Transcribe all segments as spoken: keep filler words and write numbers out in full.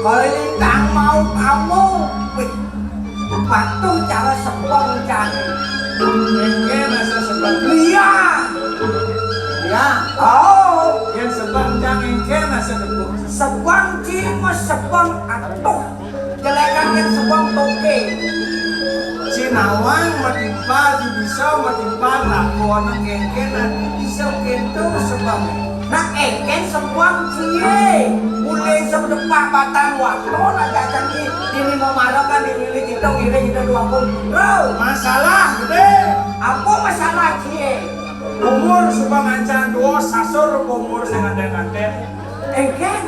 Kaliling kang mau kamu. Wih, patuh cara sebeng cang. Engké rasa sebeng. Iya. Ya. Oh. Yang sebeng cang engké rasa tepuk. Sebeng ci mah sebeng atuh. Jelékan yang sebeng toké. Cinawang matimpal di bisa matimpal lakonan engké nanti bisa kéto sebeng. Nah, engkén semua cie. Mulai sedepak batang waktu aja janji ini mau marah kan dililit itu ngiri kita dua puluh. Bro, masalah gedé. Apa masalah cie? Umur suka ngancan dua sasur umur sing ada nganten. Engkén?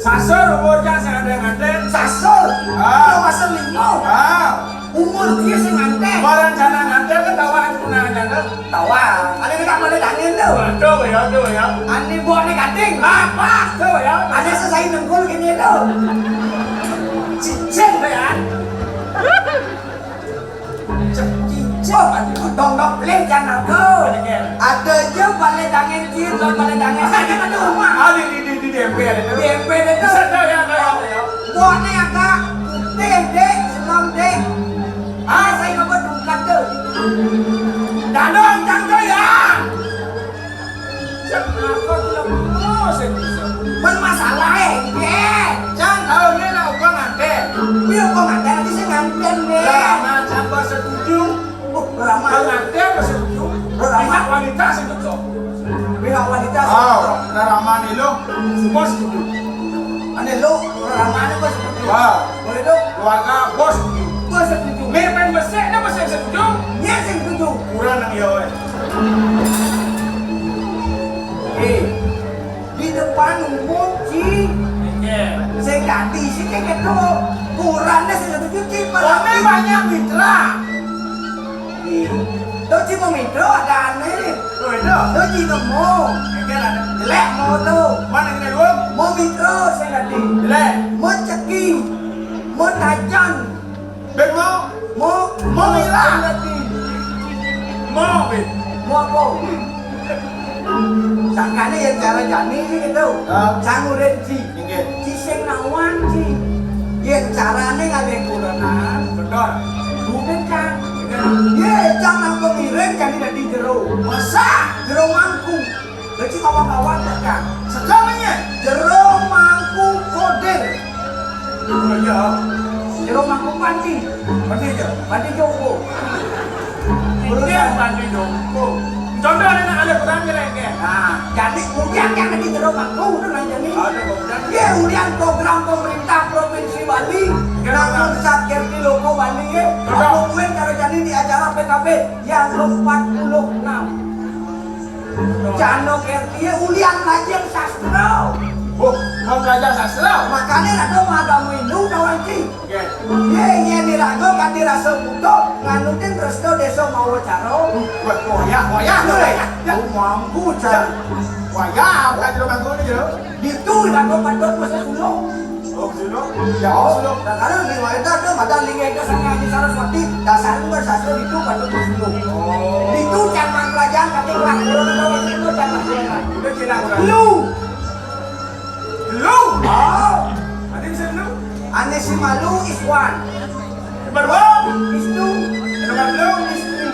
Sasur umur jan sing ada nganten. Sasur? Ah. Itu masa lima. Ah. Umur dia sing nganten. Barang jana nganten kan tawa aku pernah nganten. Tawa. Ada dekat mana dangin tuh? Aduh ya, aduh ya. Ani buahnya gading. Apa? Tuh ya. Ada sesai nengkul gini tuh. Cicing ya. Cicing. Aduh, dong dong beli jangan aku. Ada aja balik dangin cil, balik dangin. Saya kan ada rumah. Ah, di di di di D M P ada tuh. D M P ada tuh. Bisa tuh ya, ya, ya. Buahnya agak putih deh, senam deh. Ah, saya nggak buat dungkat tuh. Dadong cang tuh ya. Cek aku tuh mau sih bisa. Bermasalah ya, iya. Cang tahu nih nak ubah nganten. Iya, ubah nganten nanti saya nganten deh. Lah, sama siapa setuju? Oh, ramah. Kalau nganten setuju. Ramah. Pihak wanita sih cocok. Pihak wanita sih cocok. Oh, udah ramah nih lo. Semua setuju. Ane lo, orang ramah nih bos setuju. Wah. Boleh dong. Keluarga bos setuju. Bos setuju. Nih pengen besek nih bos yang setuju. Nya sing setuju. Kurang nang ya weh. Eh, di depan umum ci. Iya. Sing ganti sih kayak gitu. Kurang deh sing setuju ci. Kami banyak mitra. Tuh ci mau mitra ada aneh. Oh, itu. Tuh ci nemu. Enggak ada. Jelek mau tuh. Mana kena dua? Mau mitra sing ganti. Jelek. Mau ceking. Mau tajan. Ben mau? Mau, mau ngira. Mau, Ben. Mau apa? Sangkane ya cara jani sih gitu. Hah? Jangurin ci. Inggih. Ci sing nawang ci. Yen carane ngalih kurenan. Bener. Bukan kan? Bener. Ye, jangan pengiring jadi dari jero. Masa? Jero mangku. Dadi kawan-kawan tekan. Segalanya. Jero mangku kodir. Oh iya. Jero mangku panci. Panci aja. Panci jompo. Iya, panci jompo. Contoh ada nak ada kurang kira ya. Nah, jadi udah yang di jero mangku udah nang jadi. Ada udah. Iya, udah program pemerintah Provinsi Bali. Iya, namun saat kerti loko Bali ya. Betul. Aku kuen kalau jadi di acara P K B yang ke empat puluh enam. Jano kertie ulian lajeng sastra. Oh, mau belajar sastra? Makanya rado magama Hindu kawan ci. Oke. Ye, ye ni rago kati rasa buto, nganutin resto desa mawa caro. Wah, wayah, wayah, wayah. Ya. Oh, mampu, caro. Wayah, bukan jero mangku ni, jero. Ditu rago patut mesti dulu. Oh, Sunda? Ya, oh, Sunda. Nah, kalau di Waléta tuh, ada lingga itu sama Haji Saraswati, dasar itu kan sastra itu patut Sunda. Oh. Itu zaman kerajaan, tapi kelas dulu, itu zaman kerajaan. Udah kira, udah. Lu. Lu? Oh. Ada bisa lu? Ane si Malu Iswan. Nomor dua. Istu. Nomor dua. Istri.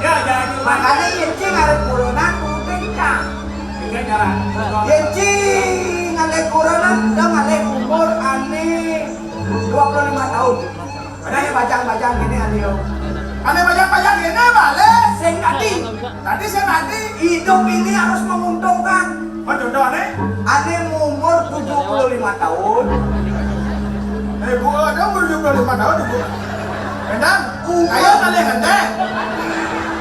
Ya, ya, ya. Makanya Yénci ngalih corona, kudu kencang. Yénci ngalih corona, udah ngalih umur ane dua puluh lima tahun. Ane bajang-bajang gini, ane yo. Ane bajang-bajang gini, balik. Sing tadi. Tadi sing tadi. Hidup ini harus menguntungkan. Mas Dodo, ane? Ane umur tujuh puluh lima tahun. Eh, Bu, ada umur tujuh puluh lima tahun, Bu. Benar? Umur. Ayo, kali gede.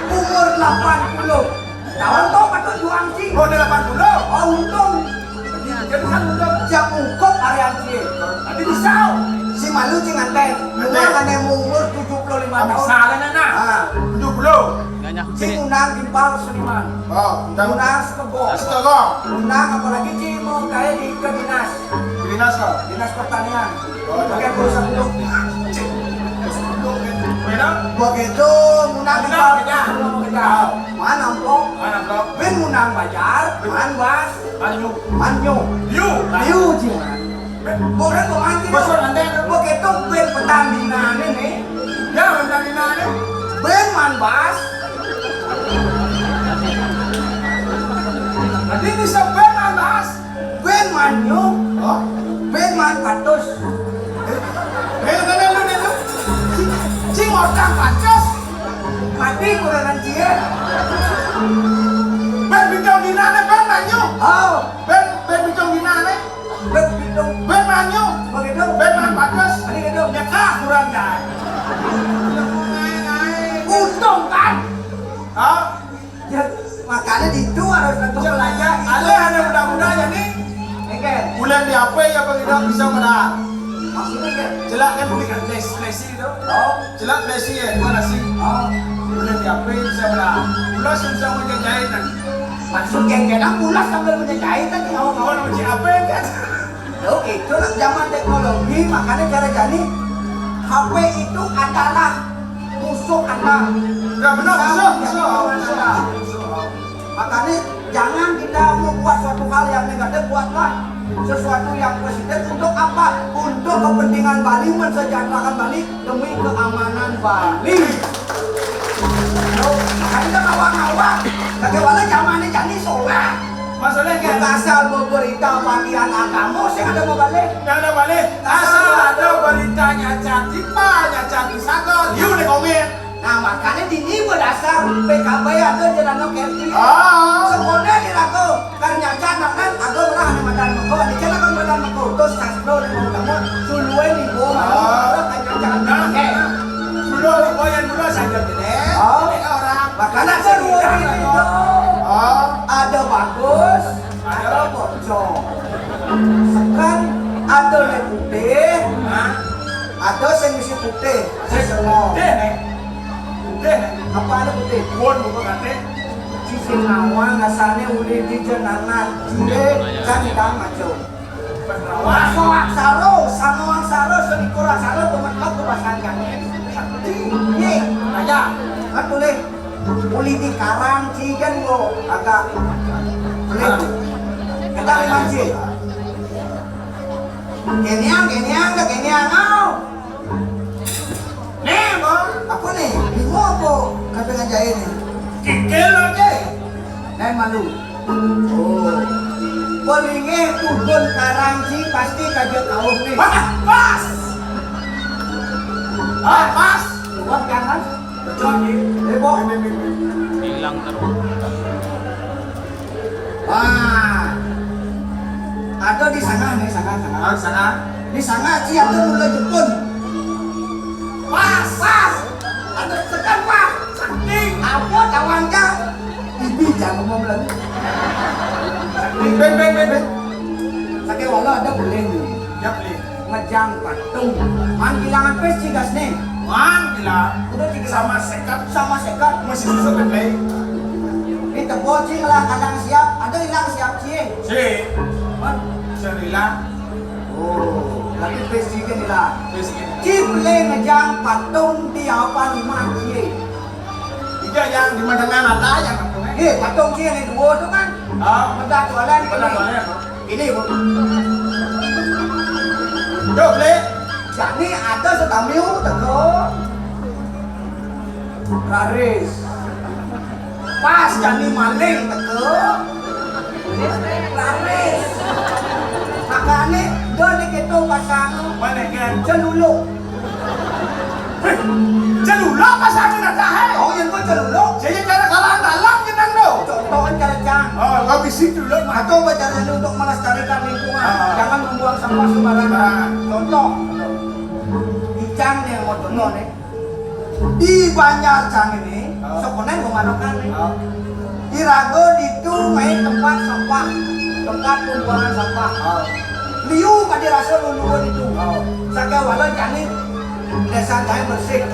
Umur delapan puluh. Tahun tuh patut juang sih. Oh, delapan puluh? Oh, untung. Jadi, jadi kan udah. Jam ungkup harian sih. Tadi bisa. Si Malu sih nganten. Nganten. Umur ane umur tujuh puluh lima tahun. Salah, nah. Ah. Tujuh puluh. Nggak nyampe. Sing undang timpal seniman. Oh, undang. Undang setegong. Setegong. Undang apalagi ci mau kayak di ke dinas. Di dinas kok? Dinas pertanian. Oh, iya. Pakai pulsa belum. Beda? Begitu undang timpal. Undang, ya. Undang, ya. Mana, Mpok? Mana, Mpok? Bin undang bajar, bin. Man bas. Manyu. Manyu. Liu. Liu, ci. Bin Bukan pemancing. Bos, orang ada. Bukan itu band Pertamina ini nih. Ya, Pertamina ini. Band Manbas. Tadi bisa band Manbas. Band Manyu. Oh. Band Man Patus. Eh, eh, mana lu nih, lu? Cing orang Patus. Mati kurang cie. Band Bintang Bina nih, band Manyu. Oh. Band, band Bintang Bina nih. Band Bintang. Band Manyu. Begitu. Band Man Patus. Begitu. Ya kah, kurang dah. Untung kan? Oh. Ya, makanya di itu harus tentu belajar itu. Ada, ada muda-muda jadi. Oke. Bulan di apa ya, Bang Ida bisa menang? Maksudnya, Kak? Jelek kan, bukan flash, flash itu. Oh. Jelek flash ya, gua nasi. Oh. Bulan di apa bisa menang? Pulas bisa menjajah kan. Maksud geng-gengan pulas sambil menjajah kan, mau, mau. Bukan uji apa ya, kan? Loh, itu zaman teknologi, makanya cara jani H P itu adalah musuh anak. Ya, benar, musuh, musuh. Makanya jangan kita membuat suatu hal yang negatif, buatlah sesuatu yang positif. Untuk apa? Untuk kepentingan Bali, mensejahterakan Bali, demi keamanan Bali. Loh, makanya kita ngawang-ngawang. Bagaimana zamannya jani sholat? Maksudnya kayak asal berita bagian agama, saya ada mau balik. Yang ada balik, asal ada beritanya cantik, banyak cantik saja. You udah komen. Nah, makanya di ini berdasar P K B ada jalan kerti. Oh. Sekolah di rago, ternyata kan ada orang yang madan meko, di sana kan madan meko, terus sastra di mau kamu, suluwe di bawah, oh, ternyata kan. Nah, eh. Dulu, oh, yang dulu saja gede. Oh. Mereka orang. Makanya ada dua gitu. Oh. Ada bagus, ada bocor. Sekarang ada yang putih, ada yang mesti putih. Putih, nih. Putih, nih. Apa ada putih? Pun, bukan kate. Cici nawang, asalnya udah di jenangan. Dia kan hitam macam. Soaksara, sama aksara, selikur aksara, pemetlok kepasangan. Ye, raja, kan tulis. Uli di karang, cigan lo, agak. Tulis. Kita memang sih. Keniang, keniang, keniang, au. Nih, Bang. Apa nih? Bingung apa? Kata ngajain nih. Kikil aja. Nen malu. Oh. Pelinge turun karang ci pasti kaja kauh nih. Wah, pas. Ah, pas. Luar jangan. Betul, Ki. Eh, Bo. Hilang terus. Wah. Ada di sana nih, sana, sana. Ah, sana. Di sana, ci ada mula Jepun. Pas, pas. Ada tekan, pas. Sakti. Apa tawangnya? Ibi jangan ngomong lagi. Sakti. Ben, ben, ben, ben. Sakti wala ada boleh nih. Ya, boleh. Ngejang patung. Man kehilangan pes cigas nih. Man gila. Udah tiga sama sekat. Sama sekat. Masih susah kan, Blay? Ini tebal, Ci, ngelah kadang siap. Ada hilang siap, Ci. Si. Man. Saya hilang. Oh, tapi pes Ci kan hilang. Pes Ci. Ci boleh ngejang patung di apa rumah, Ci? Iya, yang di mana ada yang patungnya? Eh, patung Ci yang dua tuh kan? Ah. Bedak jualan. Bedak jualan. Ini, Bu. Duh, Bli. Jani ada setamiu teko. Raris. Pas jani maling teko. Raris. Makane do nih kita pasang. Mana kan? Celuluk. Heh, celuluk apa sama nak tahe? Oh, yang kau celuluk. Jadi cara kalah dalam kita tu. Contoh kan cara cang. Oh, kau bisi celuluk mah. Atau apa caranya untuk melestarikan lingkungan? Ah. Jangan membuang sampah sembarangan. Ah. Contoh, di cang nih, mau contoh nih. Di Banjar cang ini, ah, sekolah mau manukan nih. Ah. Di Rago itu main tempat sampah, tempat pembuangan sampah. Ah. Liu kadi rasa luluan itu. Ah. Sakewala jani desa cang bersih.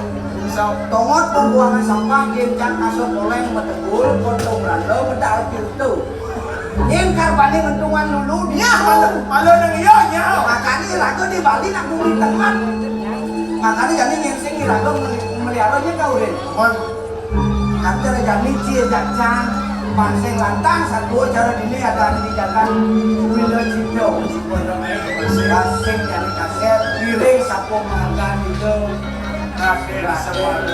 Tongot pembuangan sampah, yen cang kasut oleng metegul, foto beranda, medal pintu. Yen karbane ngentungan lulu, dia malu, malu nang iya, iya. Makane raga di Bali nak bumi teman. Makane jani yen sing raga meli-, melihara nya kau, Rin. Mon. Kata jani cie jajan. Pancing lantang satua cara dini ada di jagat Wila Cipta. Pancing nyari kasép, piring sapo mangan itu. Kasép, kasép.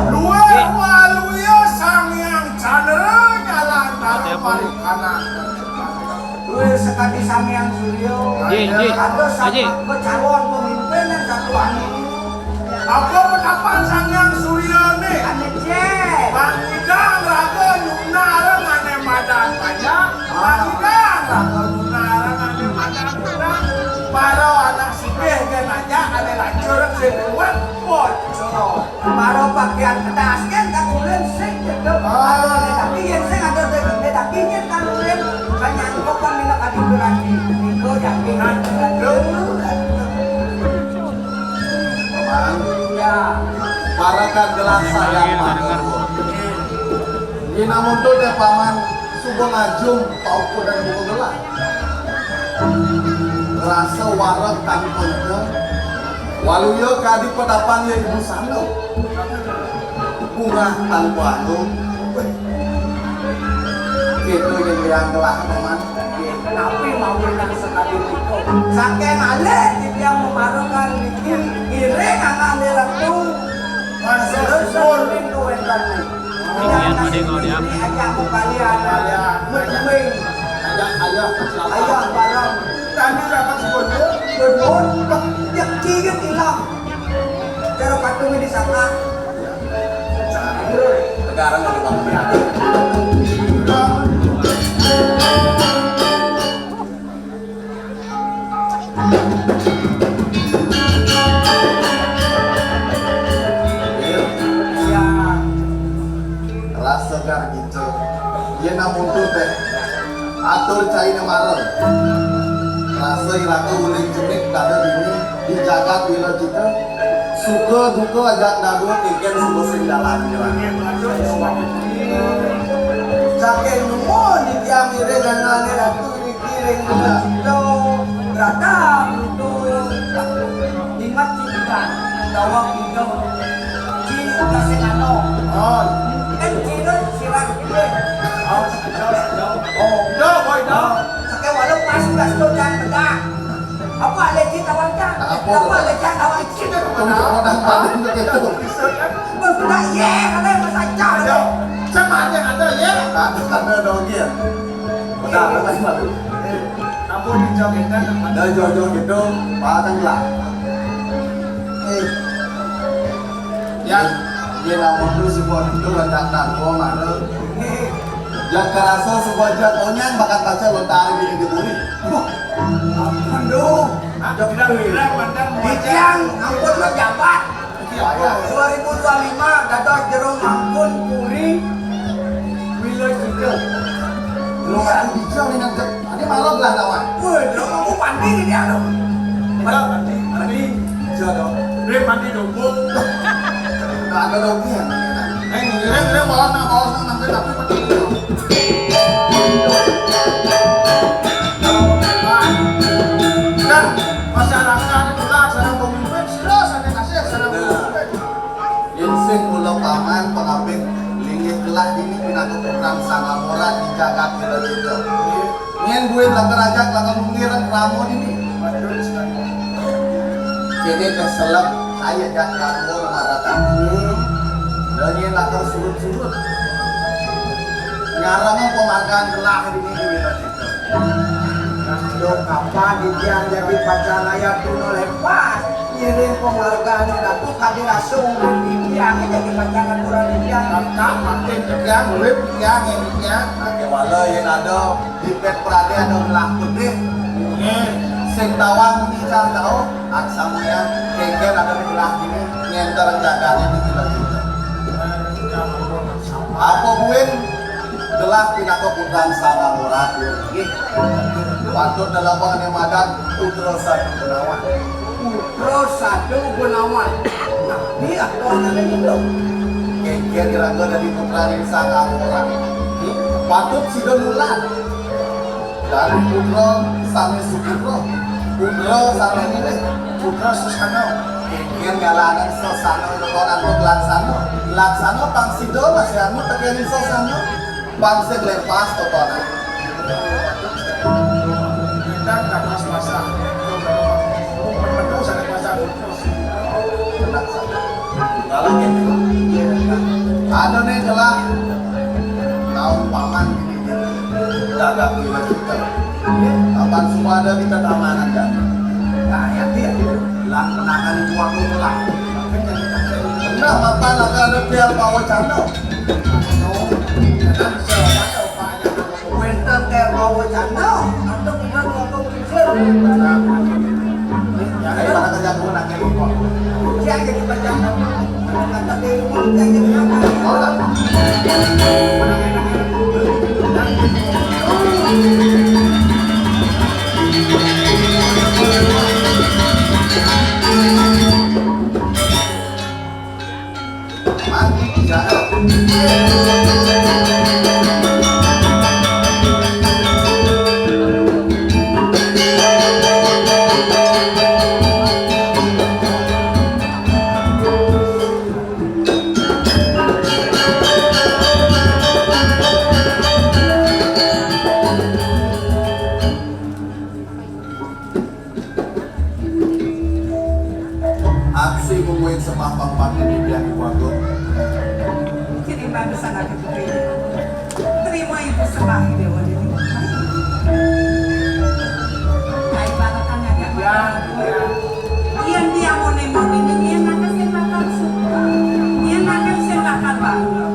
Luwih waluya Sang Hyang Candra nyalan karo parikanan. Luwih sakadi Sang Hyang Surya. Ada sama becalon pemimpin yang satu angin. Apa pendapat Sang Hyang Surya ni? Ane cek. Bang Idang raga nyunarang ane madan panjang. Bang Idang raga nyunarang ane madan kurang. Para anak sugih gen aja ane lacur sing kuat bocor. Para pakaian pedas gen tak ulun sing cedek. Tapi yang sing ada daging, tapi yang kan ulun kanyang kok kan minta kadi berani. Itu daging. Nah, itu. Paman, ya. Para kan gelah sayang matur. Ina muntut ya paman, suba ngajum pauku dan buka gelah. Rasa wareg tanpa ida, waluya kadi petapan ya ibu sanduk. Bungah tanpa anu. Gitu yang gelah paman. Napi mawinang sakadi nika? Saking alih titiang mamarekan niki, iring anane ratu. Terus suwun pintu wénten. Kemudian ada yang mau diam. Ayah kembali ada. Mending. Ayah, ayah, ayah barang. Kami dapat sekolah. Betul. Yang tiga hilang. Cara patung ini sama. Sekarang ada bangun. Rasa gargita. Yén amonto téh atur caina mareng. Rasa iraga uling jenik dada dini di jagat wila cita. Suka duka ajak dadu kénkén suka sing dalan. Saking nemu di tiang iring anane ratu. Kiring bulan itu, berada itu, ingat kita, dawang itu, ci kasih ano. Oh. Kan cina sirah gue. Oh, sudah, sudah. Oh. Udah, boy, udah. Pakai walau pas, pas tuh jangan bedak. Apa ada ci tawang kan? Apa? Apa ada ci tawang ci? Tunggu, tunggu, tunggu, tunggu. Bos bedak, ye, ada yang masa cah. Ayo, sama ada, ada, ye. Ada, ada dong, ye. Udah, udah, udah. Ampun, dijogetan. Ada jojo gitu, patang lah. Eh. Ya, dia namun tuh si buat itu ledak dan gua mana. Eh. Yang kerasa sebuah jat onyang bakat baca lontar di di buri. Ampun, duh. Tidak bilang mantan. Titiang, ampun lo jabat. Dua ribu dua lima dados jero mangkun puri Wila Cika. Lu kan bisa dengan cek. Ini malam lah lawan. Woi, jero mangkun pandi ini dia dong. Enggak, pandi, pandi. Bisa dong. Dia pandi dong. Enggak ada dong dia. Eh, ngiring, ngiring, bawa nak, bawa nak, nanti tapi pandi. Dan masyarakat itulah sareng pemimpin, sira sareng kasih, sareng pemimpin. Yén sing kula paman pangabih linggih gelah dini pinaka putrang Sang Amora di jagat Wiracita. Yén buin lakar ajak lakar munggir ramo dini. Kéné keselep saya jak ramo maratan. Dan yén lakar surut-surut. Nyarang penghargaan gelah dini di Wiracita. Duh, kapan titiang jadi pacar raya tuna lepas? Ngiring penghargaan ratu kadi rasa urip titiang jadi pacar aturan titiang. Kakak makin titiang urip titiang yang titiang. Nah, kewala yang ada di pet prade ada belah pedih. Sing tawang ni cang tau, aksamanya kengken ada di belah ini ngenter jaganya di belah juga. Apa buin gelah pinaka putrang Sang Amora? Nggih. Patut dalam bahan yang madan putra satu gunawan. Putra satu gunawan. Nah, ini aktualnya itu. Kengkeng iraga dadi putra ring sang ampura. Patut sida nulat. Dadi putra sane suputra. Putra sane milih. Putra sesana. Kengkeng ngalahaning sesana utawa antuk laksana. Laksana pang sida masih anu tekening sesana. Bangsa lepas totonan. Kita dapat masa. Metu sangat masa. Kalau gitu, ada nih telah tahun paman ini dagang dua juta. Kapan semua ada kita tamanan kan? Nah, ya dia. Lang kenangan ibu aku telah. Nah, bapak lah ada pial bawa candok. Wenten kayak bawa candok, atau kita ngomong kecil. Jadi pada kerja gua nak kayak gitu. Dia jadi pacar. Kata dia, dia jadi apa? Aksi mungguing sembah pangpangin di biang ibu agung. Kini bagus anak ibu ini. Terima ibu sembah di dewa ini. Kain balakan agak ya. Yang dia mone-mone ini, dia nakal sing bakal suka. Dia nakal sing bakal bangga.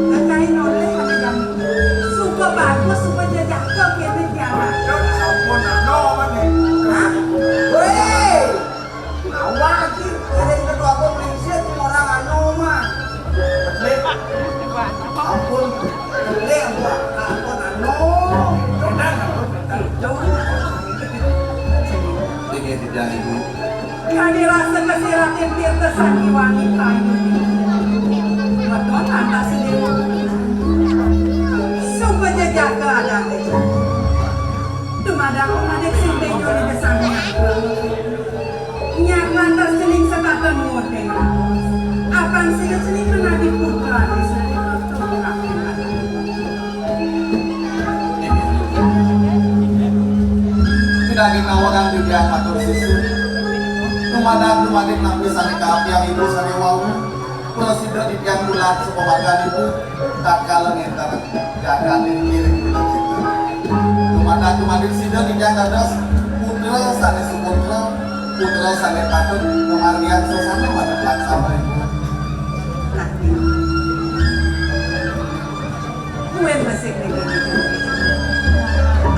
Kekain oleh ada yang suka bagus, suka jajaka, kene dia. Sampun, no, mane. Hah? Weh! Awak iki eling ketua aku melingsir orang anu mah. Betul. Ampun. Betul, ampun. Ampun anu. Benar, ampun, betul. Ini tidak ibu. Kami rasa kesiratin tirta sandiwani kayu. Betul, lantas ini. Sumber jejak keadaan itu. Dumadak pemadik sing bejo di desanya. Nyak lantas cening setata nuwun ring raos. Apan sida cening menadi putra di sekolah. Pinaging nawegang titiang matur susun. Dumadak dumadik nampi sane kaapiang ibu sane wau. Prasida titiang bulat supamargan ibu. Tatkala ngenter jagat ing ngiring pinakita. Dumadak dumadik sida titiang dados putra sane suputra, putra sane patut pamargiang sesana manut laksana ibu. Kuwi resik niki.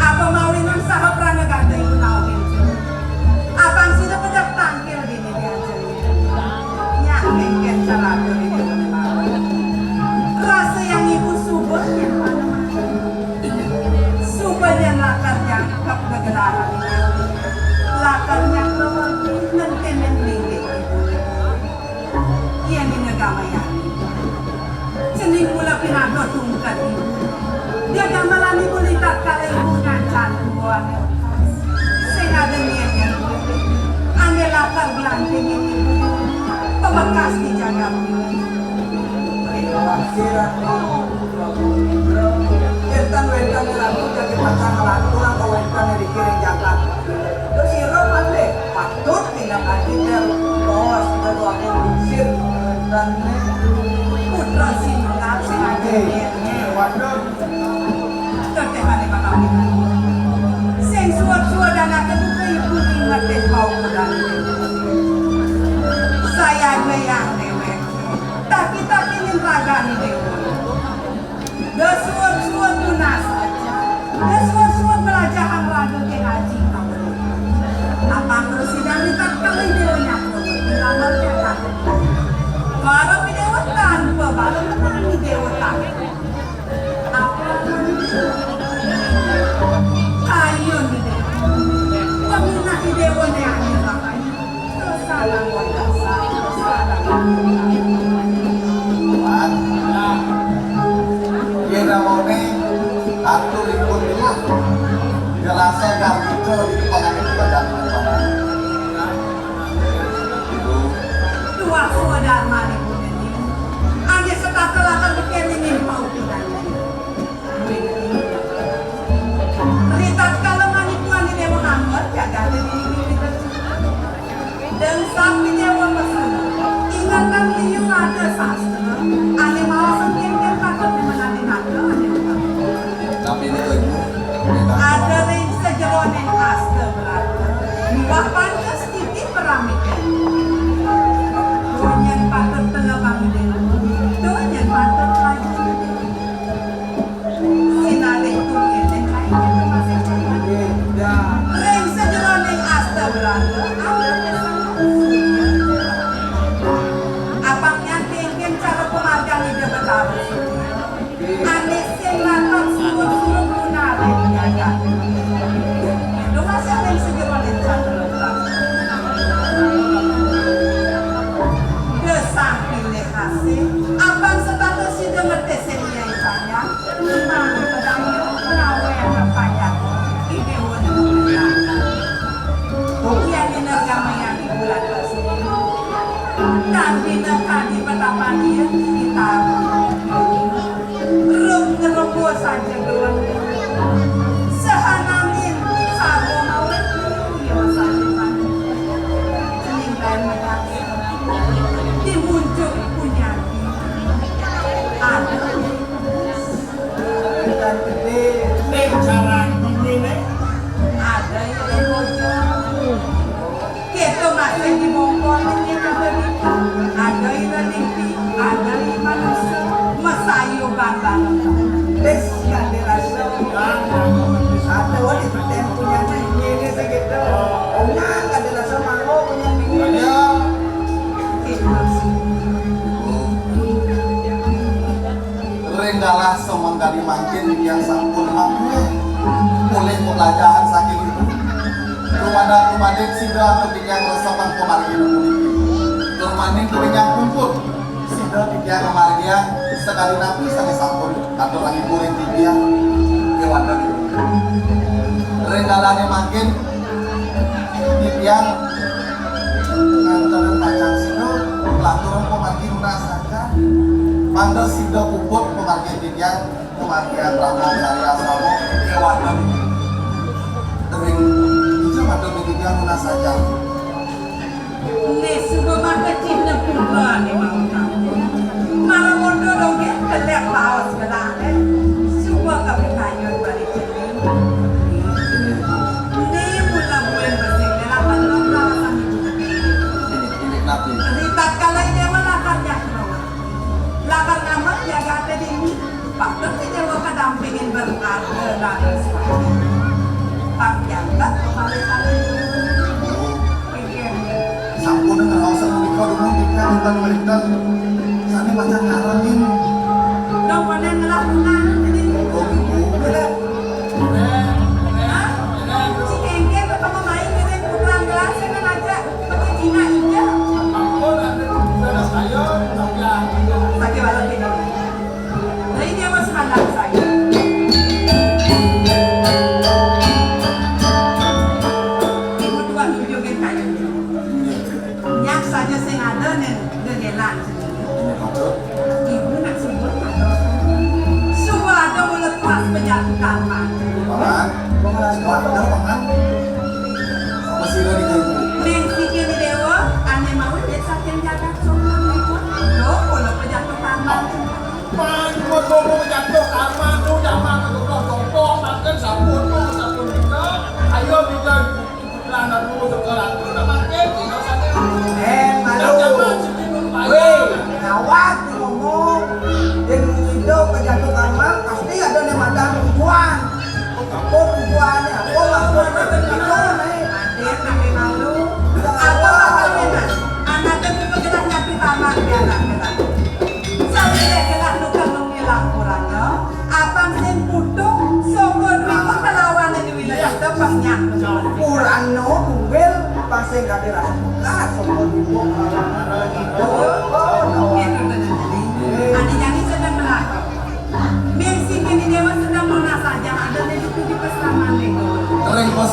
Apa mawinan saha pranagata iku tau kencur? Apang sida pedak tangkil dene diajeng? Nyak kengken caraga dene mawon. Rasa yang ibu suba yen panemah. Suba yen lakar nyangkep gegelaran. Lakar nyangkep nentenen linggih ibu. Yen dina gamayane. Cening mula pinaga tungked ibu. Dia gamelan ibu litak kala ibu ngancan buane. Sing ada niatnya. Ane lakar gelanting ibu. Pemekas di jagat. Enten wenten lagu jadi pasang lagu apa wenten dikiring jagat. Terus ira mande patut tindak lanjut ya bos, kalau aku usir dan putra sinunggal sing aja. Waduh. Teteh mane bakal pindah. Sing suwet-suwet dan aku buka ibu ning ngetih bau kuda. Saya aja yang dewek. Taki-taki ning ragane dewa. Dasuwun-suwun tunas aja. Dasuwun-suwun melajahang raga ke ngaji kamu. Apa terus sidang ditak kali dewa nyakro. Dilamar ke takut. Para pidewa tanpa para menang di dewa takut. Apa Tuah swadarman ibu nini. Ané setata lakar bekéné ning paukudan. Ritatkala manipuan di Déwa Ngamber, jagaté diri. Deng sang Déwa Pesuna. Ingetang liu ada sastra, ané maosang kénkén patut demenané nata, ané Tapi ini ibu. Ada ring sajeroning asta brata. Miwah pantes titi paramita. Duh nyén patut telebang diri. Duh nyén patut laju. Sinalih tunggiling kain. Ring sajeroning asta brata. Ada pesan. Apang nyén kénkén cara pamargan Ida Betara. Ané sing lakar suruh-suruh lunarin jagat. Lumasan ring sajeroning cakra. Gesang pilih kasih, apan setata sida ngerti sing iyai sayang, memang pedaya pengawé anak panjang. Ide wong. Iya, dina gamayang di bulan Basuri. Tan dina kadi petapan iya, kita. Rung ngerembo saja doang. Sahananing sarwa mawit iya saja mati. Cening kain mekak. Di muncuk punyaki. Ada. Ikan gedé. Ning jaran bumi ning. Ada iya bocor. Kéto masih di bongkol ning ada di. Ada iya ning. Ada iya manusia. Masayu bambang. Tis kadé rasa. Ada wali tempunya ning. Ini segitu. Omah kadé rasa mangga punya ning. Ada. Ring galah samangkadi mangkin titiang sampun mangguh polih pelajahan saking ibu. Dumadak-dumadik sida antuk titiang resepang pamargin puniki. Tur malih titiang puput sida titiang ngamargiang sakadi napi sané sampun katurang ibu ring titiang kéwanten. Ring galahé mangkin titiang nganten pacang sida lanturang pamargi nunas saja. Mangda sida puput pamargi titiang, pamargi Brahma Sari Asrama, kéwanten. Ring ija mangda titiang nunas saja. Né suba mangda cihna putra né mau tampun. Mara mondo dogén kelek baos gelahé. Suba kapikayun balik cening. Né mula buin besik né laban lomba sang ibu. Ini, ini kenapa? Ritatkala Déwa lakar nyakra. Lakar ngamah jagaté dini. Patut Déwa kadampingin berarga laras. Pang jangkat kepala kali. Sampun ngraos punika dumun titiang wénten wénten sané pacang ngarengin. Dong koné ngelah bunga jadi. Oh, ibu. Hah? Si Kéngkén ketemu main jadi putra gelas ya kan aja. Pakai Cina injil. Ampun, ada saya, saya. Pakai balon ini. Nah, ini Mas Mandar saya. Ibu tuan tujuh kan kayu. Nyak saja sing ada nih, gegelan. Ibu nak sebut. Suba ada mulut pas penyatukan mati. Paman, paman, paman. Apa sih lo di kayu? Ning siki ni Déwa, ané mau dia saking jagat sono. Lo mulut penyatukan mati. Pan, buat ngomong jatuh kamar tuh, zaman tuh, tuh, tuh, tuh, makan sabun tuh, sabun juga. Ayo, kita, kita anak dulu sekolah tuh, udah makan, tinggal satu. Eh, malu. Zaman sini belum bayar. Wéh, gawat ngomong. Yén ida kejatuh kamar, pasti ada né madan tujuan. Apa tujuané? Apa maksudné? Ada yang malu. Apa maksudné? Anak itu jelas jatuh kamar, dia anak. Sambil gelah nuker nungilang purana, apang sing putung, soko duiku kelawan ing wilayah tepengnya. Purana tunggil, apang sing kadé rasa bekas, soko duiku kelawan ing wilayah tepengnya. Gitu, bener. Jadi, adi jani sedang berlaku. Ming sing kini Déwa sedang nunas saja, ada di situ di pesramané. Ring pos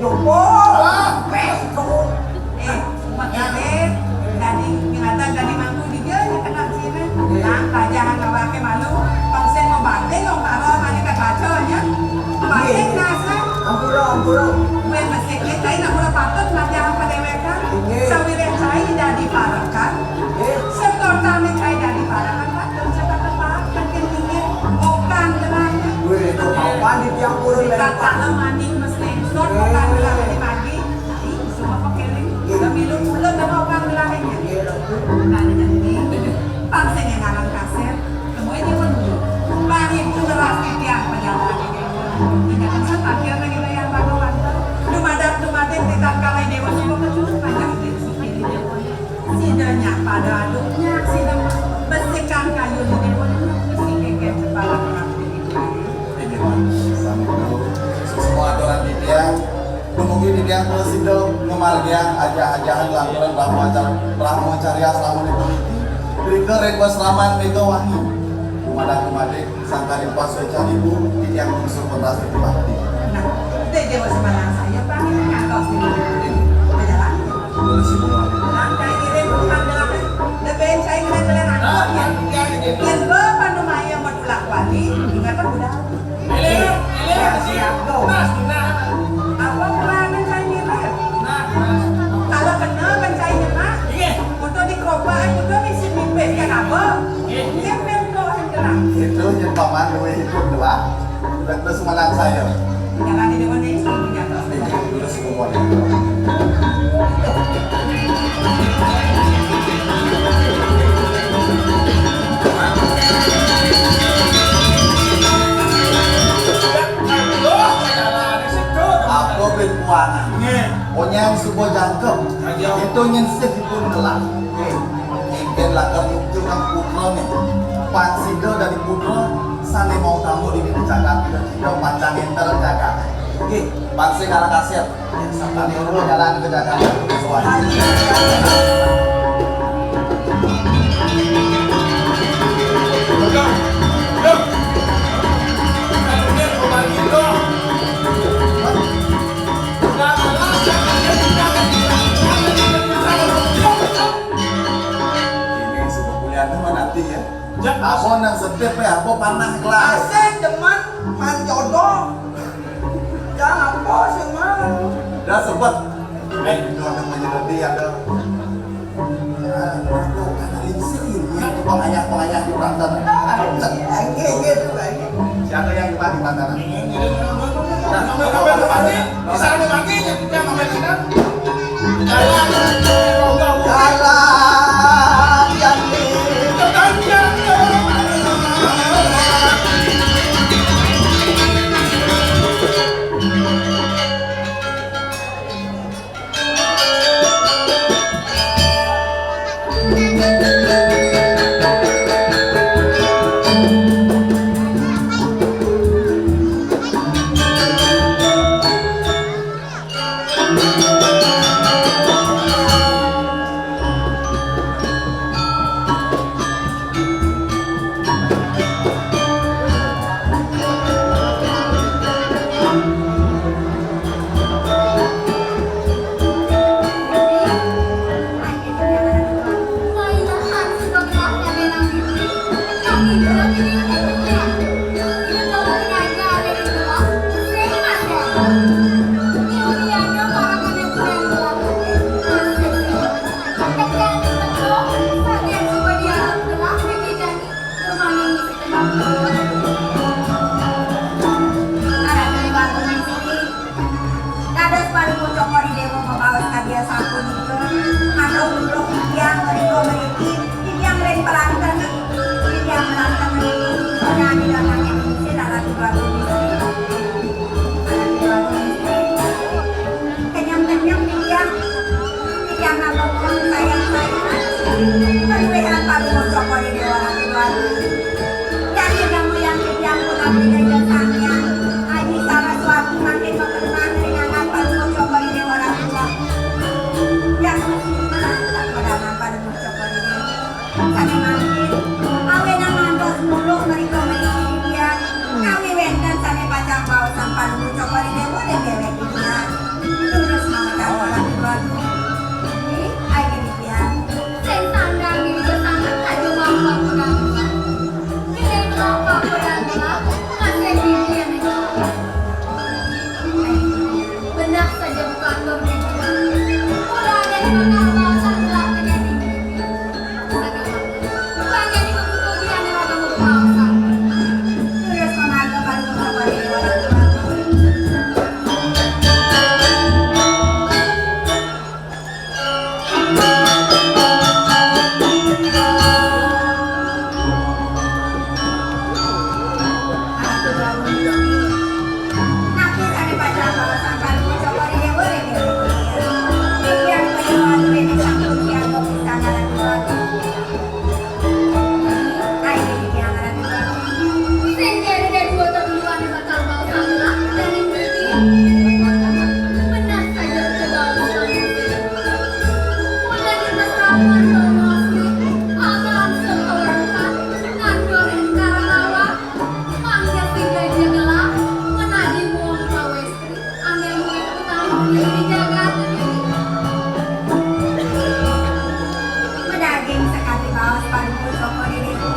jumpa. Ah. Wéh, tuh. Eh, makanya dadi nyelatan dadi mangku di dia, ya kenal sini. Iya. Nah, raja hang awake malu, pangsen mau bating, mau karo, mani tak baca, ya. Bating, iya, nasa. Ampura, ampura. Gue masih, eh, cai nak mula patut, raja hang pada wekan. Iya. Sawiréh cai dadi parekan. Iya. Sekotané cai dadi parekan, Pak. Terus cepat, Pak. Makin tinggi. Okan gelarnya. Wéh, kok papan di tiang purun, Pak? Kata lo maning mesti. Sot, okan gelarnya pagi. Ih, semua pakai link. Udah milu pulang sama okan gelarnya. Iya, iya. Nah, ini, Pak, sing ngaran kasép. Temui dia pun dulu. Bang itu ngeras di tiang pejalan. Tidak bisa takir lagi bayar baru. Dumadak, dumadik, di tangkalai dewa semua kecil. Panjang di sini dewa. Sida nyak pada aduk nyak, sida besikan kayu di déwék, besi kékéh kepala orang. Ini mah, sami tahu. Semua aturan titiang, dumugi titiang prasida ngamargiang ajah-ajahan lantaran Brahma Car-, Brahma Carya Sramana puniki, rika ring pasraman Megawangi. Dumadak dumadik, sangkaning pasuécan ibu, titiang mangsur prasida bakti. Nah, Déwa Semanangsaya, pangin ngantos di mana? Pajalan. Terus ibu. Nah, kayak gini, bukan gerak. Lebih saya ngeliat-ngeliat anak, ya. Yén lo panumaya matulak wali, ingat budal. Eling, eling. Siap, go. Nah, nah. Apa peranan saya nyemak? Nah, nah. Kalau kena kan saya nyemak. Iya. Untuk dikropak, untuk misi mipis, kan apa? Iya. Dia pemko yang gerak. Itu yang paman duwe itu gerak. Terus menang saya. Jangan di depan ini, jangan. Iya, terus ibu mau. Apa ben kuangan? Nggih. Onyang suba jangkep. Ayo. Itu nyensih dipun telah. Nggih. Ingkén lakar nyucukang putrané. Pang sida dadi putra sané mautama di jagat, sida pacang énter jagat. Nggih, pang sing arah kasép. Sakadi ora jalan ke Jakarta. Ini sudah kuliah mah nanti ya. Ya. Apa nang sedep ya, apa panah kelas. Asik, demen, man jodoh. Jangan apa sih, man. Dah sempet. Eh, itu ada punya lebih ada. Ah, waduh, kata lingsir ini, pengayah-pengayah di Banten. Ah, iya, iya, iya, itu, iya. Siapa yang dipanggil Banten? Nah, apa, apa, apa, apa? Bisa anu mati, yang namanya kan? Jalan, jalan, jalan. Dados paripun cokor Déwa mabaos karya sapunika, Matur nuwun titiang mriki, titiang ring peranten, titiang peranten mriki, soda didatangin sira Ratu Agung Istri. Ratu Agung Istri. Kenyem-kenyem titiang, titiang ngapunten sayang-sayang. Keluwihan Palungguh Cokor I Déwa Ratu Agung. Yan nyidang moyang titiang punapi Ida Sang Hyang Aji Saraswati mangkin maperman ring anggan Palungguh Cokor I Déwa Ratu Agung. Yan mesti mantap padanan Palungguh Cokor I Déwa. Sané mangkin, awinan ngantos mulih mrika mriki titiang, ngawi wénten sané pacang baosang Palungguh Cokor I Déwa ring déwék titiang. Durus mawecana Ratu Agung. Ih, ayo titiang. Sing sandang diri sanget aja wong pakudan. Bilih melampah kuda gelap, ngasih bimbingan itu. Benar saja bukan berbimbingan. Kuda ada di mata bawah gelap dengan bimbingan. Banyak di kebutuhan yang ada mau bawah. Terus mengaku pada kembali orang tua. Sing jari dadua tetuduhane bakal baos salah dan mimiti. Benar saja kebaos manusia. Mulai kita serapan bawa asli, akan langsung kawarkan, ngandur engkara lawa, mangga sing gajah gelah, ngenadi wong pawestri. Ane luwih utama di jagat ini. Medaging sakadi baos Palungguh Cokor I Déwa.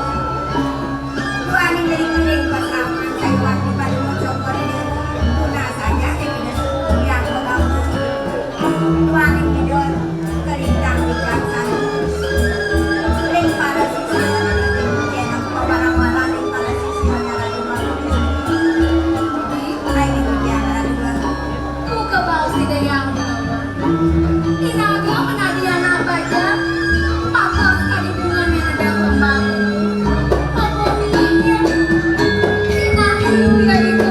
Duaning ngriki ring pasraman sayuwakti Palungguh Cokor I Déwa. Tunas saja ring Ida Suku Hyang Agama. Duaning Ida Kalintang wicaksana. Ring para sisya, ring pawarang-warang ring para sisya, nyarani Palungguh. Ring Ida Hyang Agama. Buka baos Ida Hyang Agama. Iraga menadi anak baja, patos kadi bunga ning gedang kembang. Apa miliknya? Ina ibu ya ibu,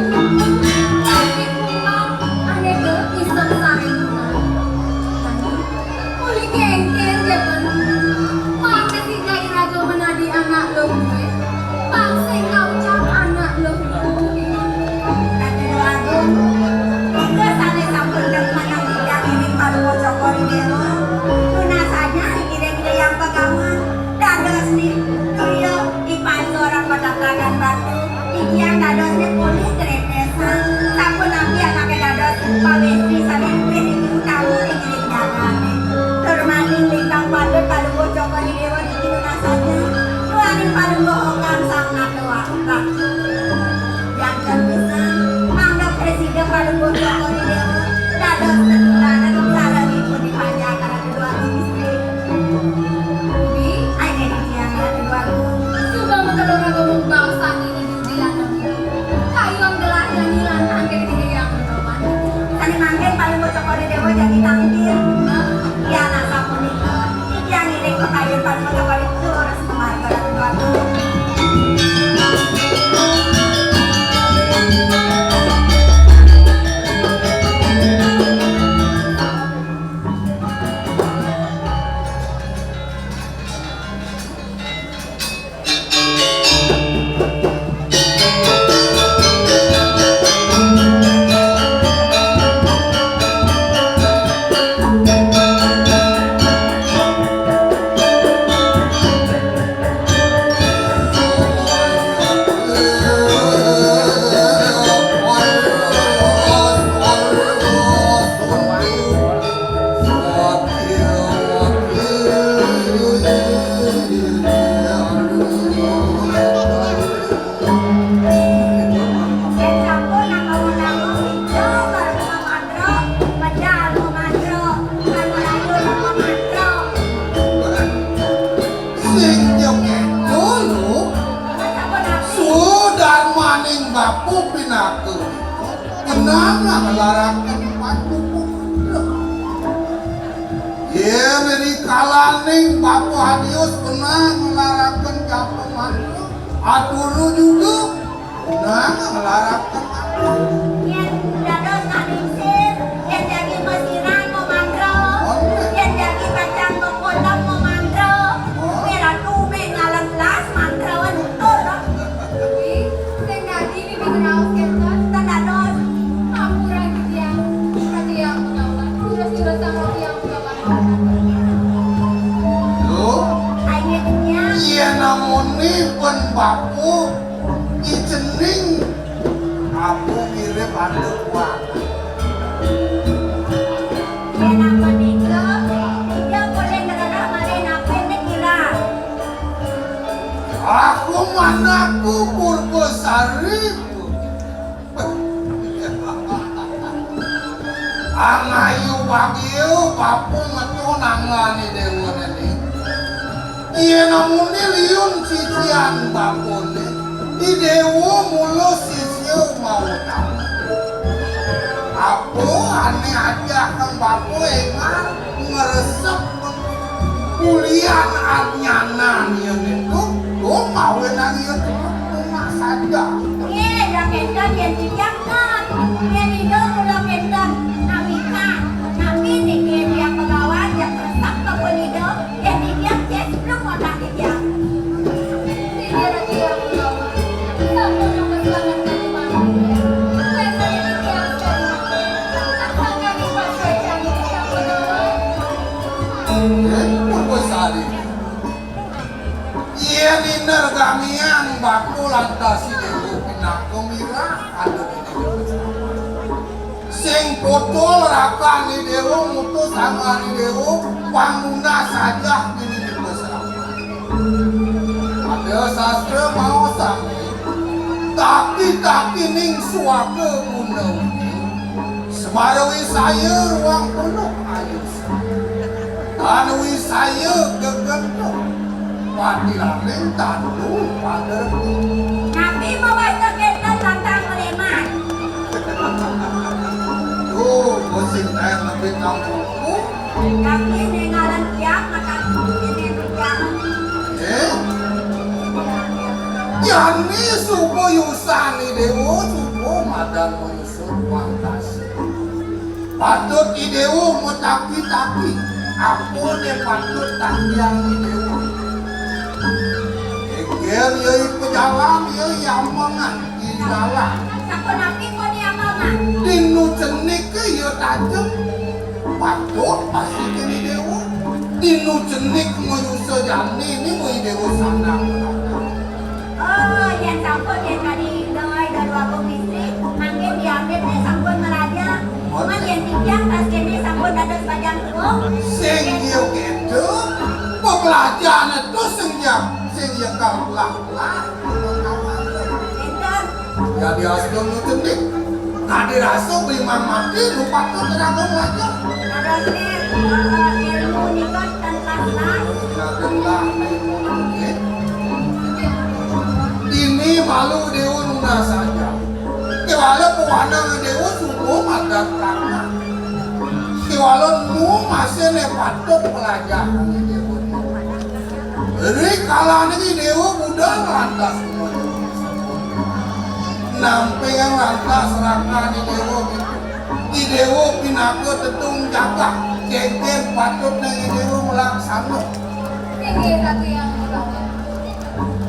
kaki kumbang, ane do isem sari bunga. Uli kengkeng jaban. Mangke sida iraga menadi anak luhur. Pang sing kaucap anak luhur. Ratu Agung, nika sane sampun demen nang titiang inggih Palungguh Cokor I Déwa. Tunas saja ring Ida Hyang Agama. Dados ni, iya, dipansurang patatakan batu. Titiang dados ni pulih grepesan. Sapunapi anake dados pawestri sane luwih niki utama ring jagate. Tur maning lintang patut Palungguh Cokor I Déwa niki tunas saja. Duaning Palungguh Okan Sang Nata Wa- Janten pisan, mangda prasida Palungguh Cokor I Déwa dados tetulanan sarengipun dipanjak Ratu Agung Istri. Budi, ayo titiang Ratu Agung. Suba makelo raga mumbang sangini budi anu. Kayun gelah nyanyi lantang kene dini yang roman. Sane mangkin Palungguh Cokor I Déwa jagi tangkil. Nah. Yan asapunika, titiang ngiring pakayun Palungguh Cokor I Déwa. Yen sampun nangkawon-nangkawon, ijo baru mantra, medal mantra, kan melayu mantra. Sing jengek dulu, sudarmaning bapa pinaka. Kenang nglaraken paduka putra. Yén rikalaning Bapa Adius pernah nglaraken japa mantra, atur juga pernah nglaraken mantra. Yén dados ningsir, yén jagi masirah mamantra, yén jagi pacang makolam mamantra, Ratu mé ngalen las mantrawan utur. Ih, sing dadi bibi ngraos kénten. Ten dados. Ampura titiang, titiang pegawai, durus-durus sang titiang pegawai. Lho, ayo titiang. Yén amonipun bapa, i cening, apa mirip ada kuat. Yén amonika, ija polih ngrereh malih napi nika? Aku manahku Purbasari. Angayu bagia bapa ngeto nanggané déwa niki. Yén amuné liun sisian bapané, i déwa mula sisia mawutama. Apa ané ajahang bapa énggal ngresep kulian adnyanan yén itu, tuh mawinan yén itu rumah saja. Nggih, dak énten yén titiang kan. Yén ida kula kénten, napi kan? Napi niki titiang pegawai, dak resep bapa ida? Yén titiang cés belum otak titiang. Titiang, titiang, sampun nyoba banget tadi malam. Saya tadi titiang sekali. Rasakan di pas wajah titiang pegawai. Yén Purbasari. Yén inder gamiang bakul lantas i déwa pinaka mirah ada di déwa. Sing potol rakané déwa mutus anggané déwa pang nunas ajah dini di masyarakat. Ada sastra maosang, taki-taki ning suaka guna uji. Semara wisaya ruang penuh ayu. Tan wisaya gegentuk. Pati laling tandu pada. Napi mawasta kénten lantang meleman? Tuh, musim naik lebih kampungku. Tapi ningalan tiang makan ini tiang. Eh? Jani suba yusan i déwa, suba madan mayusan pangkas. Patut i déwa mataki-taki. Apa né patut takiang i déwa? Éngkén ya i pejalan, ya i ambengan, i lalah. Sapunapi pun i ambengan? Dinu cenik ké ya tajem. Patut pasti ké i déwa. Dinu cenik mayusa jani né i déwa sandang. Oh, yén sampun yén kadi Ida, Ida Dwagung Istri, mangkin diambil nih sampun meraja. Cuman yén titiang pas kéné sampun dados bajang tuwuh. Sing dia gitu, pepelajaran itu sing dia, sing dia kalah lah. Enten. Ya dia sudah nutup nih. Nah, dirasa beriman mati, lupa tuh terang belajar. Dados nih, eh, ilmu nikah dan kelas. Nah, dan lah, ilmu ini. Dini malu déwa nunas saja. Kéwala pewanang déwa subuh madat tangan. Kéwala nu masih né patut pelajaran déwa. Ri kala niki déwa budal lantas. Namping lantas rakané déwa gitu. I déwa pinaka tetung jagat, kénkén patut nang i déwa melaksana. Inggih Ratu Hyang Wirawan.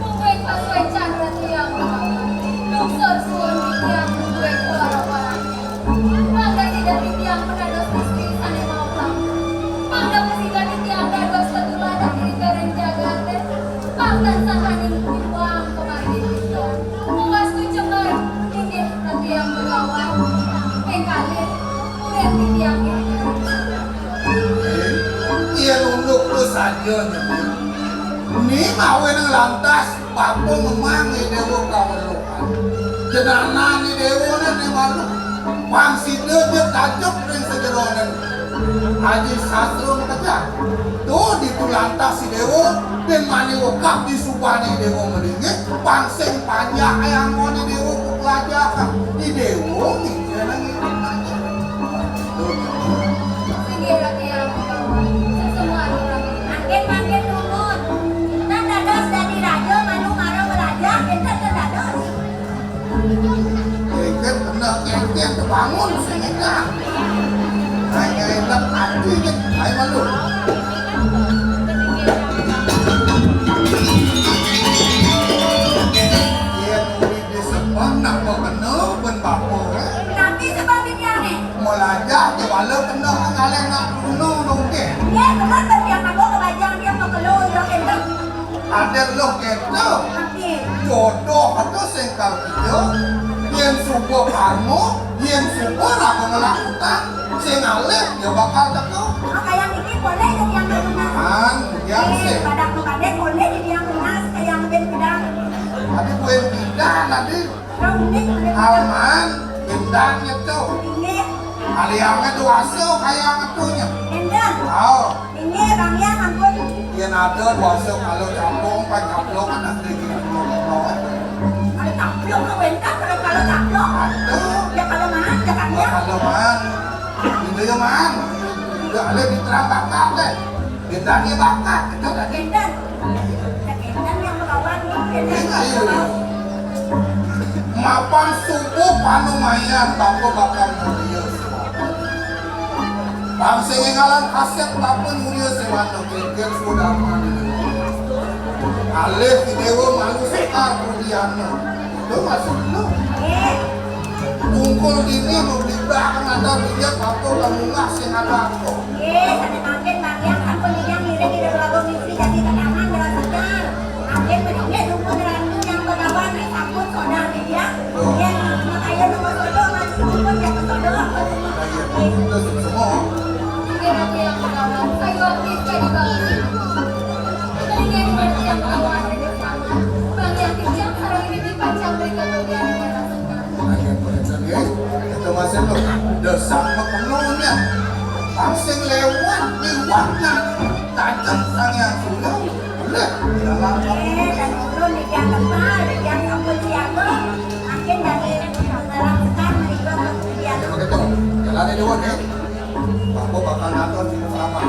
Mungguing pasuécan Ratu Hyang Wirawan. Lungsur suwun titiang mungguing kewaraparan. Mangda sida titiang pinados istri sané maupang. Mangda sida titiang dados tetuladan ring jagaté. Pang tansah aning iwang pamargi titiang. Puas kucembar inggih titiang begawan. Ping kalih, urip titiang inggih. Yén unduk tu saja nyepi. Ni mawinan lantas bapa ngemang i déwa kaweruhan. Jenengan i déwa né malu. Pang sida ja tajuk ring sajeroning Aji Sastra makejang. Tuh ditu lantas i déwa, bin mani wekap disubané i déwa malinggih, pang sing panjak anggoné déwa pepelajahan. I déwa ngijen nang ibu. Tuh. Inggih Ratu Hyang Wirawan. Ati nih, ayo malu. Yén murid di sekolah nak mau kena pun bapa, eh. Tapi sebab dia ni. Melajah je walau kena ngalih nak bunuh dongkeh. Dia benar kan dia mabuk ke bajang dia mau keluar dia kena. Ada loh kena. Tapi. Jodoh itu sing kal kita. Yén suba karma, yén suba raga ngelakukan, sing alih dia bakal teka. Oh, kayak niki boleh jadi yang lunas. Kan, yang Eh, sih. Pada kebade boleh jadi yang lunas, kayak ngeband pedang. Tapi buin pindah tadi. Kau unik, boleh pindah. Alman, bendang nyetu. Ini. Aliannya tuh asuh kayak ngetunya. Endang. Oh. Ini, Bang, ya, ampun. Yén ada kuasa kalau caplok, pan caplok, kan ada di rumah. Kalau caplok, kau entah, kalau, kalau caplok. Ada. Ya, kalau maan, ya, kan, ya. Kalau maan. Itu ya, maan. Udah, ada di terang bakat, deh. Bintangnya bakat, itu tadi. Bintang. Ya, bintang yang berkawan, bintang. Iya, iya. Mapan subuh panumayan, bapa bakal mulia. Bang sing ngaran kasép bapa mulia séwano kéngkén sudah mandi. Alih di déwa malu sekar kudiana. Itu masuk dulu. Tungkul dini mau beli bak ada minyak bapa kamu nggak sing ada apa. Nggih, sané mangkin Bang Hyang sampun Hyang ngiring ida Prabu Misri dadi tekanan ngrasakang. Mangkin menika dukun rantu yang begawan ring sampun sodah Hyang. Yen makaya nomor sodo, masih dukun yang sodo apa tuh? Nggih, Ratu yang begawan, saya bisa dibangun. Kelingan Ratu yang begawan, Bang Hyang Hyang sareng ini dipacang berikan bagian yang rasa. Ayo, kita masih lo. Desak penuhnya. Langsung lewat, liwatnya. Tajam sang yang sudah. Boleh. Dalam Eh, dan turun di tiang tempat, di tiang kampung siaga. Makin dari dalam sekar, mereka berkegiatan. Begitu. Jalannya lewat ya. Aku bakal ngatur di selama.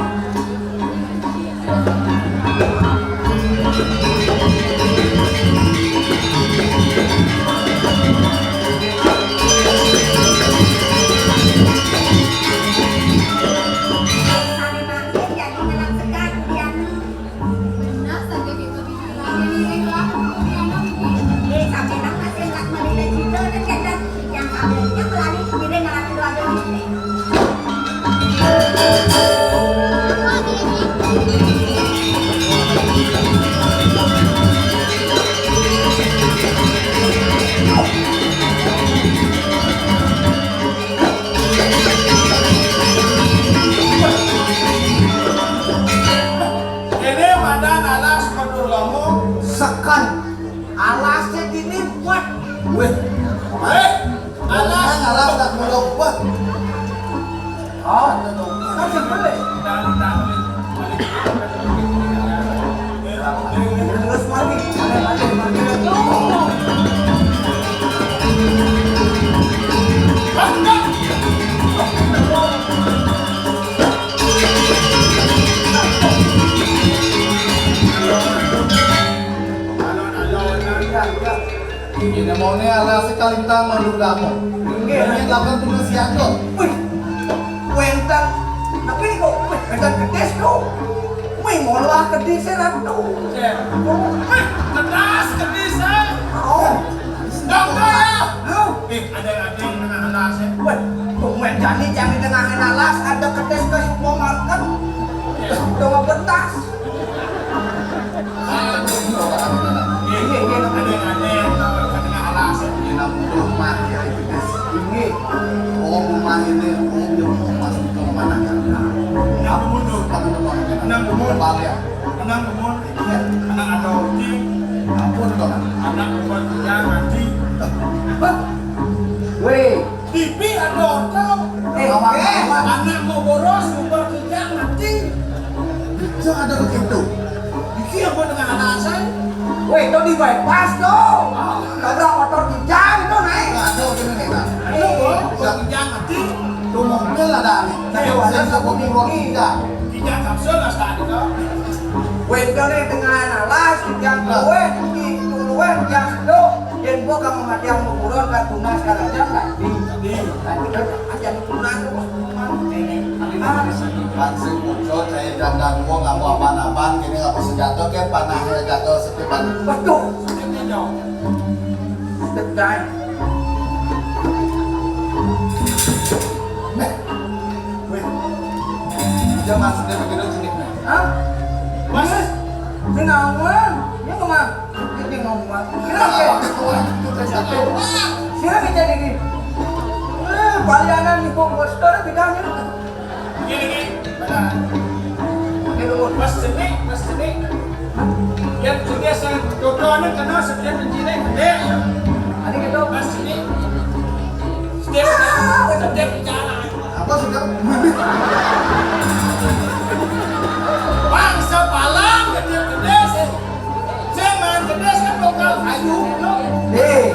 Ini madan alas Madurlama. Seken. Alasnya dini buat. Weh. Eh, alas. Kan alas tak mula buat. Oh, itu tuh. Kan sebelum. Terus mati. Mati, mati, mati. Ini maunya ala si kalintang malu damo. Ini lakukan tugas siaga. Wih, wénten. Tapi kok, wih, wénten kedis kok. Wih, molah kedis ratu. Wih, kedas kedis, eh. Oh. Dokter, ya. Halo. Eh, ada, ada yang tengah alas, ya. Wih, tumben jani jani tengah alas, ada kedis ke supermarket. Udah ngebetas. Ini, ini, ada, ada yang tengah alas, ya. Ini rumah, ya, itu, guys. Ini, oh, rumah ini, oh, dia mau masuk ke rumah anak. Anak mundur. Anak mundur. Anak mundur. Balik. Anak mundur. Iya. Anak ada uji. Ampun, dong. Anak mundur, ya, nanti. Hah? Weh. Bibi ada oto. Eh, eh. Anak mau boros, mau kerja mati. Bisa ada begitu. Iki apa dengan anak saya? Weh, itu di bypass tuh. Tabrak motor kijang itu naik. Ada gini nih, Kak. Ada, Bos. Kijang mati. Tuh mobil ada nih. Tapi ada satu mobil kijang. Kijang kapsul lah saat itu. Wénten ning tengah alas, tiyang tuwéh, iki tuwéh, tiyang sedo. Yén mbok kang mati yang kuburan kan tunas kalajan lah. Di, di. Kan kita aja tunas tuh, Mas. Ini, ini. Pan sing muncul, saya dandan wong apa apan-apan, kene apa senjata ke panah ya jatuh sepipan. Waduh, ini nyong. Tegai. Weh. Weh. Dia maksudnya begitu jeniknya. Hah? Mas, kenapa? Ini kemana? Ini ngomong. Kenapa? Siapa jadi ini? Eh, palianan ibu bos, bidangnya. Gini, gini, benar. Oke, dulu. Mas Jenik, Mas Jenik. Yang juga saya jodohnya kenal setiap menjadi gede. Ada gitu. Mas Jenik. Setiap, setiap bicara. Apa sudah? Bangsa palang gede-gede sih. Saya main gede, saya lokal kayu. Eh,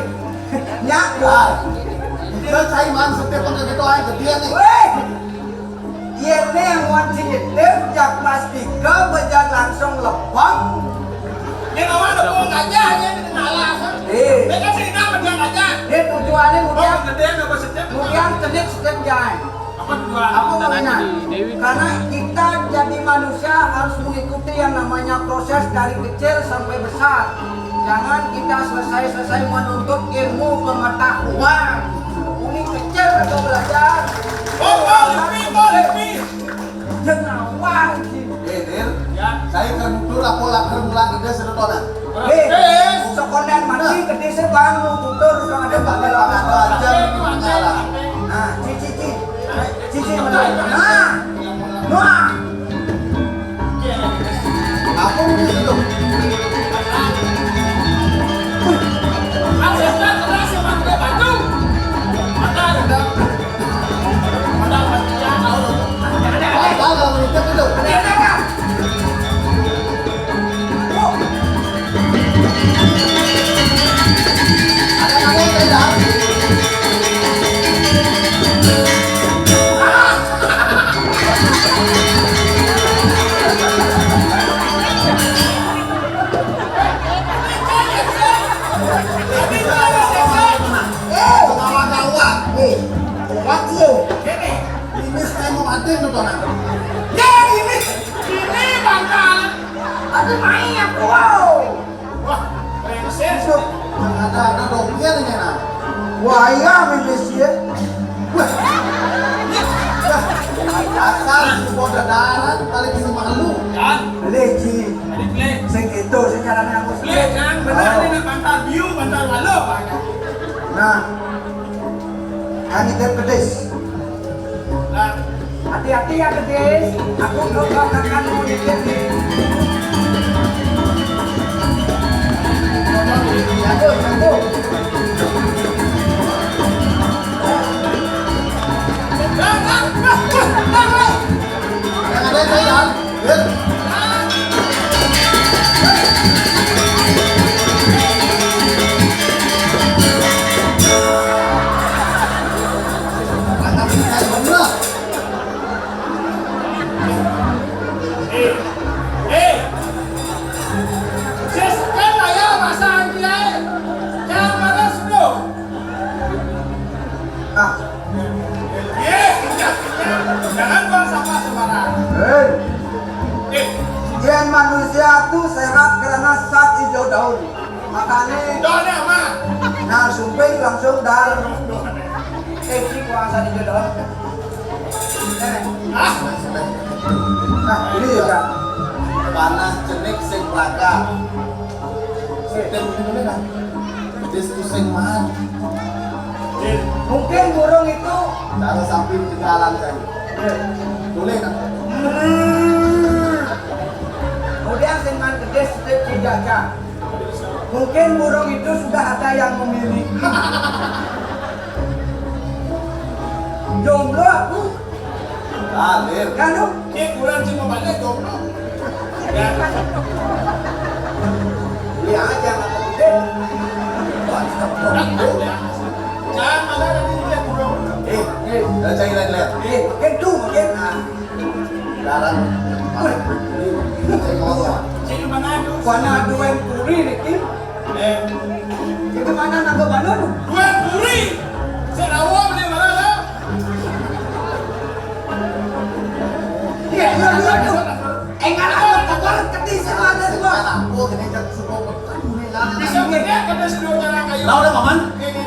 nyak. Ah, kita cai man setiap pakai gitu aja gede nih. Weh. Iya nih yang mau cigetip, jak plastika, bejak langsung lepang. Ini nama ada pohon gajah, ini di dalam. Eh. Ini kan sih nama dia gajah. Ini tujuannya mau Oh, gede, nggak mau setiap. Mau yang cedik setiap jalan. Apa tujuan? Apa mau enak? Karena kita jadi manusia harus mengikuti yang namanya proses dari kecil sampai besar. Jangan kita selesai-selesai menuntut ilmu pengetahuan. Ini kecil atau belajar. Oh, oh, lebih, oh, lebih. Jangan awal sih. Eh, Dir. Ya. Saya kan nutur apa lah keur mulai gede serotonan. Eh, sekolah mati gede sih bang, lu tutur, udah ada Pakai bakalan. Pakai aja, ini masalah. Nah, cici, cici. Cici, nah. Wah. Aku ini itu. Eh, kawan-kawan, eh, kuat lu. Ini saya mau mati tuh, Tona. Ya, ini, ini bantal. Tapi main aku, wow. Wah, brengsek. Ada, ada dompet ini, nah. Wah, iya, mimpi sih. Wah. Asal si bodoh darat, paling si malu. Kan? Leci. Sing itu, sing caranya aku Lek, Nang, bener Oh. Ini, Nang, bantal biu, bantal waluh, Pak. Nah, kan itu pedis. Nah. Hati-hati ya, pedis. Aku belum makan mau dikit nih. Jago, jago. Nang, Nang, Nang, Nang, Nang. Yang ada saya, Nang. Ah. Jangan buang sampah sembarangan. Hei. Eh. Yén manusia tuh sehat karena saat hijau daun. Makanya Doanya mah. Nah, sumping langsung dar. Eh, ini kuasa hijau daun. Eh. Ah. Nah, ini juga. Panah cenik sing prakar. Sing ini mana? Dis pusing mah. Mungkin burung itu cara sambil di jalan kan. Boleh kan? Kemudian dengan gede sedikit jajan. Mungkin burung itu sudah ada yang memilih. Jomblo aku. Alir. Kan lu? Ki kurang cuma banyak jomblo. Ya. Ini aja nggak penting. Jangan ada di dia burung. Eh, eh, udah cari lihat-lihat. Eh, makin tuh, makin. Nah. Sekarang. Wih. Saya ngomong. Sini mana tuh? Mana duen puri nih, Ki? Eh. Itu mana nangkep anu tuh? Duen puri. Saya tahu beli mana lo? Aduh, aduh, aduh. Enggak, aku takut keti sama ada dua. Aku kena jatuh semua. Bisa gede, kena sedulur cara kayu. Lah, udah, Paman. Ini.